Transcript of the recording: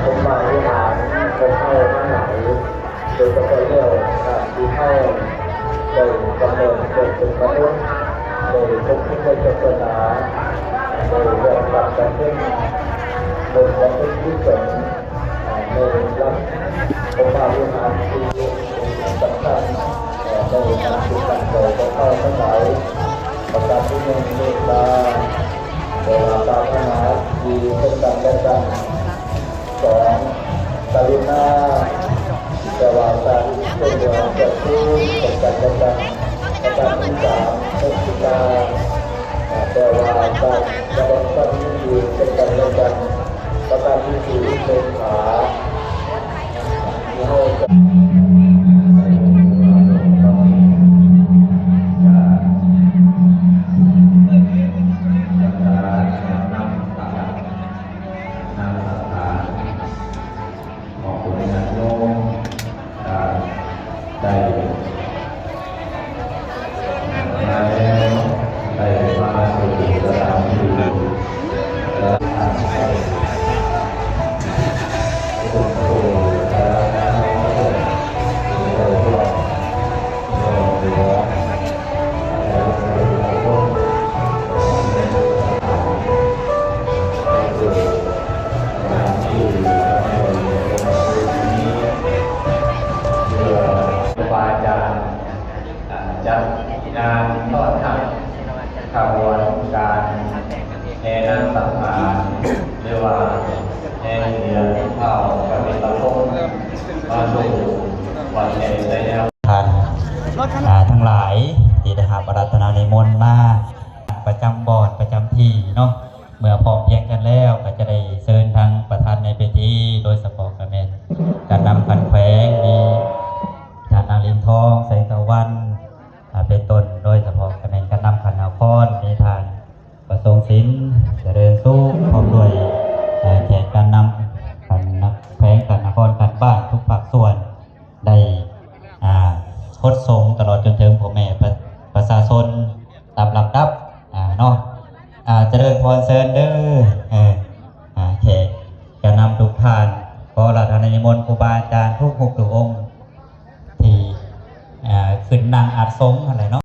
ສົມມາວິຫານຂອງເຮົາທັງຫຼາຍ ໂດຍສະເພາະແລ້ວການທີ່ເຮົາໄດ້ກຳເນີດເກີດເປັນມະນຸດ ໄດ້ພົບຄຸນໄດ້ສາສະໜາ ໄດ້ຮ່ວມກັນບຳເພັນບຸນບຳເພັນກຸສົນ ໃນຫຼັກສົມມາວິຫານທີ່ສຳຄັນ ໃນການຕິດຕັ້ງໃຈຂອງເຮົາທັງຫຼາຍ ປະການທີໜຶ່ງ ເມດຕາ ແປວ່າປາດຖະໜາດີເຊິ່ງກັນແລະກັນ. ສອງ ກະລຸນາ ແປວ່າການຊ່ວຍເຫຼືອເກື້ອກູນເຊິ່ງກັນແລະກັນ. ປະການທີສາມ ມຸທິຕາ ແປວ່າການສະແດງຄວາມຍິນດີເຊິ່ງກັນແລະກັນ. ປະການທີສີ່ ເມດຕາ ທີ່ເຮົາຈະ ຂອບຄຸນຍາດໂຍມ ອ່າ ໄດ້ມາແລ້ວ ໄດ້ມາສູ່ສະຖານທີ່ ແລະ ຄຮູບາອາຈານ ຈັດງານຕ້ອນຮັບຂະບວນການແຫ່ນາງສັງຂານ ຫຼືວ່າແຫ່ເສຍເຖົ້າກະເປັນປະພົງ ມາສູ່ວັດແຫ່ໄຊຍາ ທ່ານ ອ່າ ທັງຫຼາຍທີ່ໄດ້ຮັບອາລາທະນານິມົນມາປະຈຳບ່ອນປະຈຳທີ່ເນາະ. ເມື່ອພ້ອມພຽງກັນແລ້ວ ກໍຈະໄດ້ເຊີນທາງປະທານໃນພິທີ ໂດຍສະເພາະກໍແມ່ນການນຳຂັ້ນແຂວງ ມີທ່ານນາງ ລິນທອງ ແສງຕາວັນ ອ່າ ເປັນຕົ້ນ, ໂດຍສະເພາະກໍແມ່ນການນຳຂັ້ນນະຄອນ ມີທ່ານ ປະສົງສິນ